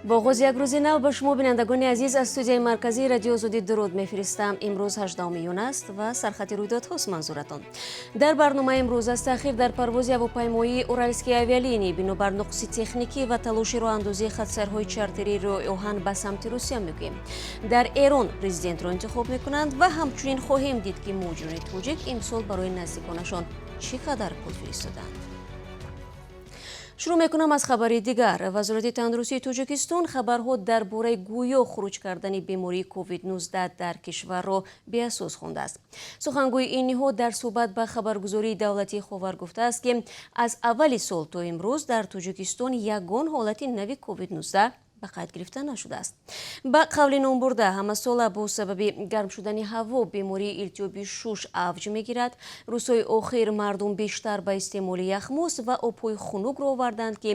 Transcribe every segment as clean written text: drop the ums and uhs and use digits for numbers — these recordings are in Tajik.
Бо оғози як рӯзи нав ба шумо, бинандагони азиз, аз студияи марказии Радиои Озодӣ дуруд мефиристам. Имрӯз 18 июн аст ва сархати рӯйдодҳост манзуратон. Дар барномаи имрӯз аз таъхир дар парвози ҳавопаймоии Уральские авиалинии бинобар нуқси техникӣ ва талоши роҳандозии хатсайрҳои чартерии роҳи оҳан ба самти Русия мегӯем. Дар Эрон президентро интихоб мекунанд ва ҳамчунин хоҳем дид, ки муҳоҷирони тоҷик имсол барои наздиконашон чӣ қадар пул фиристоданд. Шурӯъ мекунам аз хабари дигар. Вазорати тандурустии Тоҷикистон хабарҳо дар бораи гӯё хуруҷ кардани бемории COVID-19 дар кишварро беасос хондааст. Сухангӯи ин ниҳод дар суҳбат ба хабаргузории давлатии Ховар гуфтааст, ки аз аввали сол то имрӯз дар Тоҷикистон ягон ҳолати нави COVID-19 ба қайд гирифта нашудааст. Ба қавли номбурда, ҳамасола бо сабаби гарм шудани ҳаво бемории илтиҳоби шуш авҷ мегирад. Рӯзҳои охир мардум бештар ба истеъмоли яхмӯз ва обҳои хунук рӯ оварданд, ки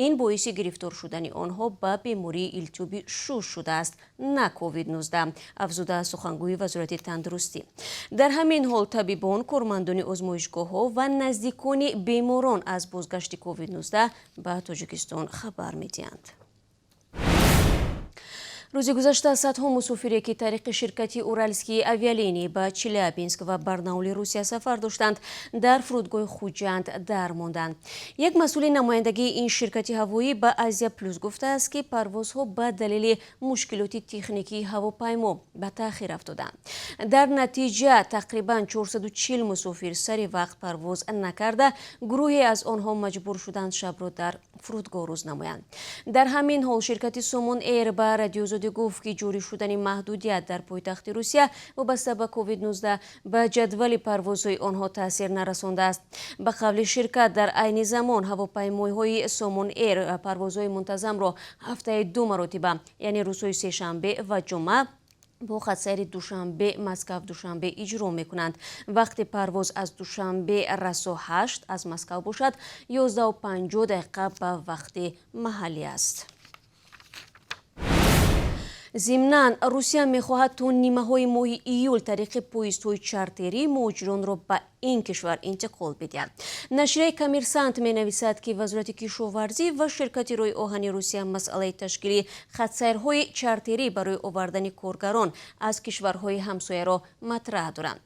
ин боиси гирифтор шудани онҳо ба бемории илтиҳоби шуш шудааст, на COVID-19, афзуда сухангӯи Вазорати тандурустӣ. Дар ҳамин ҳол табибон, кормандони озмоишгоҳҳо ва наздикони беморон аз бозгашти COVID-19 ба Тоҷикистон хабар медиҳанд. Рӯзи гузашта садҳо мусофире, ки тариқи ширкати Уральские авиалинии ба Челябинск ва Барнаули Русия сафар доштанд, дар фурудгоҳи Хуҷанд дармонданд. Як масъули намояндагии ин ширкати ҳавоӣ ба Азия Плюс гуфтааст, ки парвозҳо ба далели мушкилоти техникии ҳавопаймо ба таъхир афтоданд. Дар натиҷа тақрибан 440 мусофир сари вақт парвоз накарда, гурӯҳе аз онҳо маҷбур шуданд шабро дар фурудгоҳ рӯз намоянд. Дар ҳамин ҳол ширкати Сомон Эйр ба Радиои Озодӣ гуфт, ки ҷорӣ шудани маҳдудият дар пойтахти Русия вобаста ба COVID-19 ба ҷадвали парвозҳои онҳо таъсир нарасондааст. Ба қавли ширкат, дар айни замон ҳавопаймоҳои Сомон Эйр парвозҳои мунтазамро ҳафтаи ду маротиба, яъне рӯзҳои сешанбе ва ҷумъа, бо хатсайри Душанбе Москав Душанбе иҷро мекунанд. Вақти парвоз аз Душанбе расо 8, аз Москав бошад 11:50 дақиқа ба вақти маҳаллӣ аст. Зимнан, Русия мехоҳад то нимаҳои моҳи июл тариқи поездҳои чартерӣ муҳоҷиронро ба ин кишвар интиқол бидиҳад. Нашрияи Коммерсант менависад, ки Вазорати кишоварзӣ ва ширкати роҳи оҳани Русия масъалаи ташкили хатсайрҳои чартерӣ барои овардани коргарон аз кишварҳои ҳамсояро матраҳ доранд.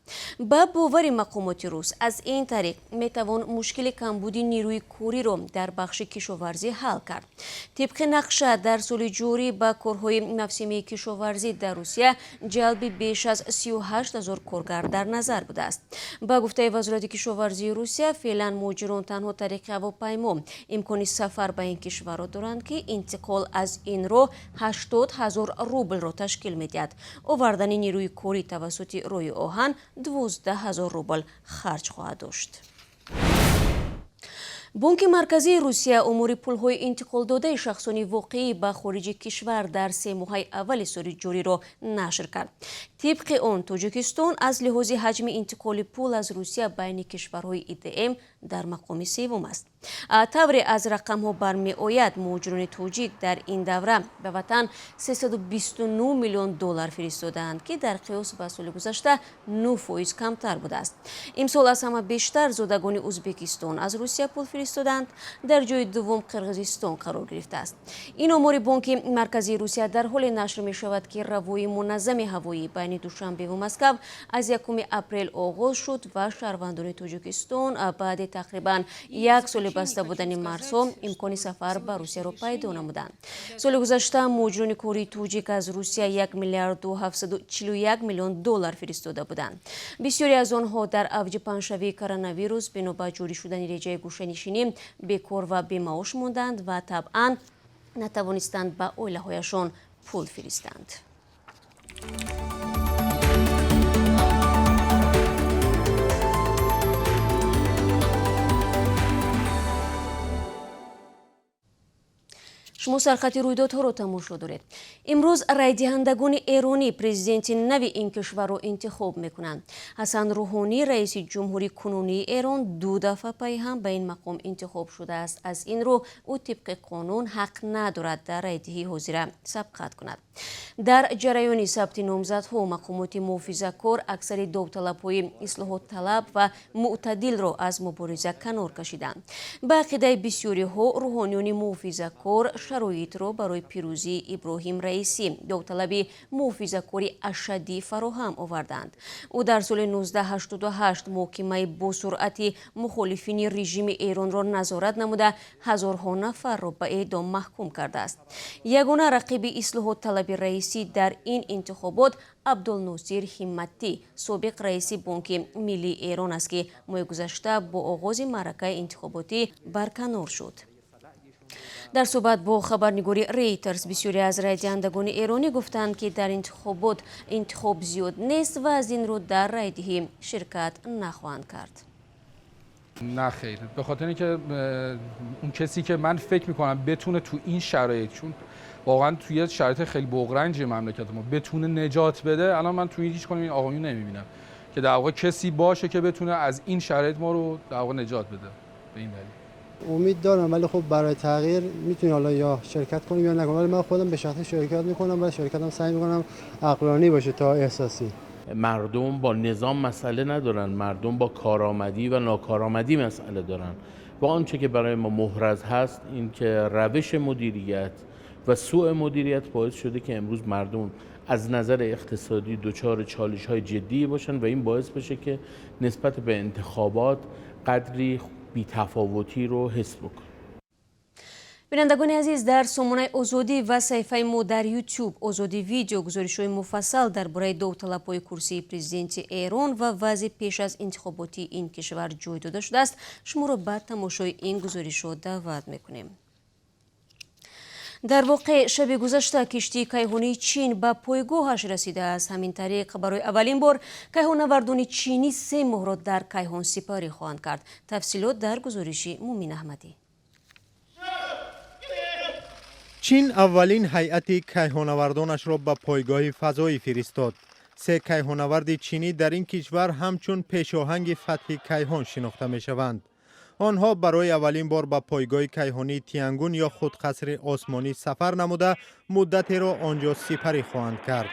Ба бовари мақомоти рус, аз ин тариқ метавон мушкили камбуди нерӯи кориро дар бахши кишоварзӣ ҳал кард. Тибқи нақша, дар соли ҷорӣ ба корҳои мавсимии кишоварзӣ дар Русия ҷалби беш аз 38 ҳазор коргар дар назар будааст. Ба гуфтаи Вазорати кишоварзии Русия, феълан муҳоҷирон танҳо тариқи ҳавопаймо имкони сафар ба ин кишварро доранд, ки интиқол аз ин роҳ 80 ҳазор рублро ташкил медиҳад. Овардани нерӯи корӣ тавассути роҳи оҳан 12 ҳазор рубл харҷ хоҳад дошт. Бонки марказии Русия омори пулҳои интиқолдодаи шахсони воқеӣ ба хориҷи кишвар дар се моҳаи аввали соли ҷориро нашр кард. Тибқи он, Тоҷикистон аз лиҳози ҳаҷми интиқоли пул аз Русия байни кишварҳои ИДМ дар мақоми севум аст. Тавре аз рақамҳо бармеояд, муҳоҷирони тоҷик дар ин давра ба ватан 329 миллион доллар фиристодаанд, ки дар қиёс ба соли гузашта 9% камтар будааст. Имсол аз ҳама бештар зодагони Ӯзбекистон аз Русия пул фиристоданд. Дар ҷои дуввум Қирғизистон қарор гирифтааст. Ин омори Бонки марказии Русия дар ҳоле нашр мешавад, ки равои муназзами ҳавоӣ байни Душанбеву Москав аз 1 апрел оғоз шуд ва шаҳрвандони Тоҷикистон баъди тақрибан як соли баста будани марзҳо имкони сафар ба Русияро пайдо намуданд. Соли гузашта муҳоҷирони кории тоҷик аз Русия 1 миллиарду 741 миллион доллар фиристода буданд. Бисёре аз онҳо дар авҷи паҳншавии коронавирус бино ба ҷорӣ шудани реҷаи гӯшанишинӣ бекор ва бемаош монданд ва табъан натавонистанд ба оилаҳояшон пул фиристанд. Шумо сархати рӯйдодҳоро тамошо доред. Имрӯз райдиҳандагони эронӣ президенти нави ин кишварро интихоб мекунанд. Ҳасан Рӯҳонӣ, раиси ҷумҳури кунунии Эрон, ду дафъа пайҳам ба ин мақом интихоб шудааст. Аз ин рӯ ӯ тибқи қонун ҳақ надорад дар райдиҳии ҳозира сабқат кунад. Дар ҷараёни сабти номзадҳо мақомоти муҳофизакор аксари довталабҳои ислоҳотталаб ва мӯътадилро аз мубориза канор кашиданд. Ба ақидаи бисёриҳо, рӯҳониёни муҳофизакор Шароитро барои пирӯзии Иброҳим Раисӣ, довталаби муҳофизакори ашаддӣ, фароҳам оварданд. Ӯ дар соли 1988 муҳокимаи босуръати мухолифини режими Эронро назорат намуда, ҳазорҳо нафарро ба эъдом маҳкум кардааст. Ягона рақиби ислоҳотталаби Раисӣ дар ин интихобот Абдулносир Ҳимматӣ, собиқ раиси Бонки Миллии Эрон аст, ки моҳи гузашта бо оғози маъракаи интихоботӣ барканор шуд. Дар суҳбат бо хабарнигори Рейтерс бисёре аз райдиҳандагони эронӣ гуфтанд, ки дар интихобот интихоб зиёд нест ва аз ин рӯ дар райдиҳӣ ширкат нахоҳанд кард. نه خیر، به خاطر اینکه اون کسی که من فکر میکنم بتونه تو این شرایط، چون واقعا توی شرایط خیلی بغرنج مملکت ما، بتونه نجات بده، الان من توی هیچ کدوم این آقایون نمیبینم که در واقع کسی باشه که بتونه از این شرایط ما رو در واقع نجات بده. به این دلیل امید دارم، ولی خب برای تغییر میتونی حالا یا شرکت کنیم یا نکنیم، ولی من خودم به شخص شرکت میکنم و شرکتم سعی میکنم عقلانی باشه تا احساسی. مردم با نظام مسئله ندارن، مردم با کارآمدی و ناکارآمدی مسئله دارن و آنچه که برای ما محرز هست این که روش مدیریت و سوء مدیریت باعث شده که امروز مردم از نظر اقتصادی دچار چالش های جدی باشن و این باعث بشه که نسبت به انتخابات قدری بی‌تفاوتی رو حس بکنن. Бинандагони азиз, дар сомонаи Озодӣ ва саҳифаи мо дар Ютуб Озодӣ Видео гузоришҳои муфассал дар бораи довталабҳои курсии президенти Эрон ва вазъи пеш аз интихоботии ин кишвар ҷой дода шудааст. Шуморо ба тамошои ин гузоришҳо даъват мекунем. Дар воқеъ, шаби гузашта киштии кайҳонии Чин ба пойгоҳаш расидааст. Ҳамин тариқ, барои аввалин бор кайҳоннавардони чинӣ 3 моҳро дар кайҳон сипарӣ хоҳанд кард. Тафсилот дар гузориши Мумин Аҳмадӣ. Чин аввалин ҳайати кайҳонавардонашро ба пойгоҳи фазоӣ фиристод. Се кайҳонаварди чинӣ дар ин кишвар ҳамчун пешоҳанги фатҳи кайҳон шинохта мешаванд. Онҳо барои аввалин бор ба пойгоҳи кайҳонии Тиангун ё худ Қасри осмонӣ сафар намуда, муддатеро он ҷо сипарӣ хоҳанд кард.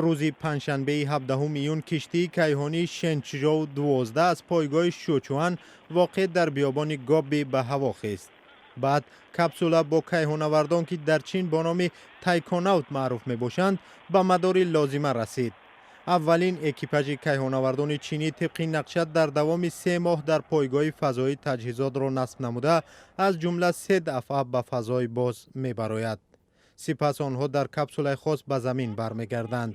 Рӯзи панҷшанбеи 17 июн киштии кайҳонии Шенчжоу 12 аз пойгоҳи Шучуан, воқеъ дар биёбони Гобби, ба ҳаво хест. Баъд капсула бо кайҳонавардон, ки дар Чин бо номи тайконавт маъруф мебошанд, ба мадори лозима расид. Аввалин экипажи кайҳонавардони чинӣ тибқи нақша дар давоми 3 моҳ дар пойгоҳи фазоӣ таҷҳизотро насб намуда, аз ҷумла се дафъа ба фазои боз мебарояд. Сипас онҳо дар капсулаи хос ба замин бармегарданд.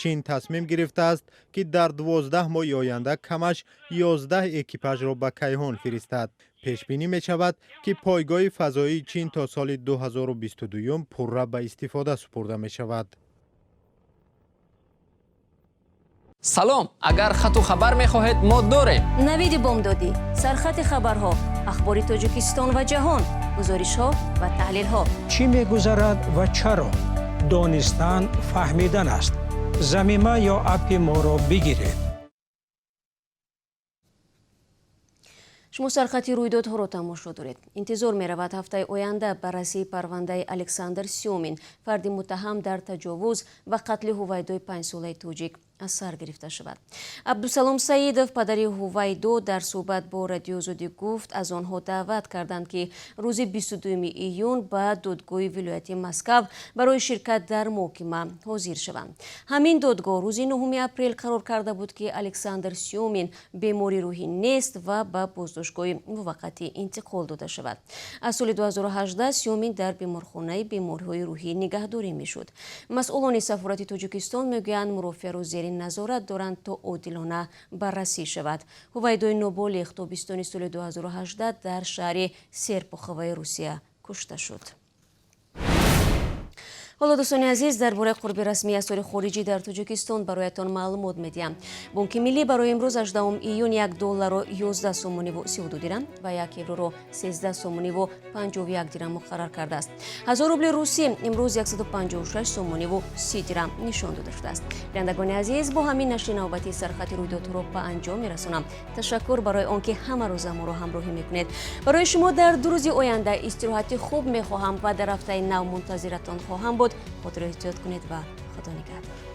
Чин тасмим гирифтааст, ки дар 12 моҳи оянда камаш 11 экипажро ба кайҳон фиристад. Пешбинӣ мешавад, ки пойгоҳи фазоии Чин то соли 2022 пурра ба истифода супурда мешавад. Салом, агар хату хабар мехоҳед, мо дорем. Навиди бомдодӣ, сархати хабарҳо, ахбори Тоҷикистон ва ҷаҳон, гузоришҳо ва таҳлилҳо. Чӣ мегузарад ва чаро? Донистан фаҳмидан аст. Замима ё аппи моро бигиред. Шумо сархати рӯйдодҳоро тамошо доред. Интизор меравад, ҳафтаи оянда баррасии парвандаи Александр Сёмин, фарди муттаҳам дар таҷовуз ва қатли Ҳувайдои 5-солаи тоҷик, аз сар гирифта шавад. Абдусалом Саидов, падари Ҳувайдо, дар суҳбат бо Радиои Озодӣ гуфт, аз онҳо даъват карданд, ки рӯзи 22 июн ба додгоҳи вилояти Москав барои ширкат дар муҳокима ҳозир шаванд. Ҳамин додгоҳ рӯзи 9 апрел қарор карда буд, ки Александр Сёмин бемори рӯҳӣ нест ва ба боздоштгоҳи муваққатӣ интиқол дода шавад. Аз соли 2018 Сёмин дар беморхонаи бемориҳои рӯҳӣ нигаҳдорӣ мешуд. Масъулони сафорати Тоҷикистон мегӯянд, мурофиаро зери назорат доранд, то одилона баррасӣ шавад. Ҳувайдои ноболиғ тобистони соли 2018 дар шаҳри Серпуховаи Русия кушта шуд. Ҳоло, дӯстони азиз, дар бораи қурби расмии асъори хориҷӣ дар Тоҷикистон бароятон маълумот медиҳам. Бонки Миллӣ барои имрӯз, 18 июн, 1 долларро 11 сомониву 32 дирам ва 1 евроро 13 сомониву 51 дирам муқаррар кардааст. 1000 рубли русӣ имрӯз 156 сомониву 30 дирам нишон дода шудааст. Бинандагони азиз, бо ҳамин нашри навбатии сархати рӯйдодҳоро ба анҷом мерасонам. Ташаккур барои он ки ҳама рӯза моро ҳамроҳӣ мекунед. Барои шумо дар 2 рӯзи оянда истироҳати хуб мехоҳам ва дар ҳафтаи нав мунтазиратон хоҳам буд. Худро эҳтиёт кунед ва Худо нигаҳдор.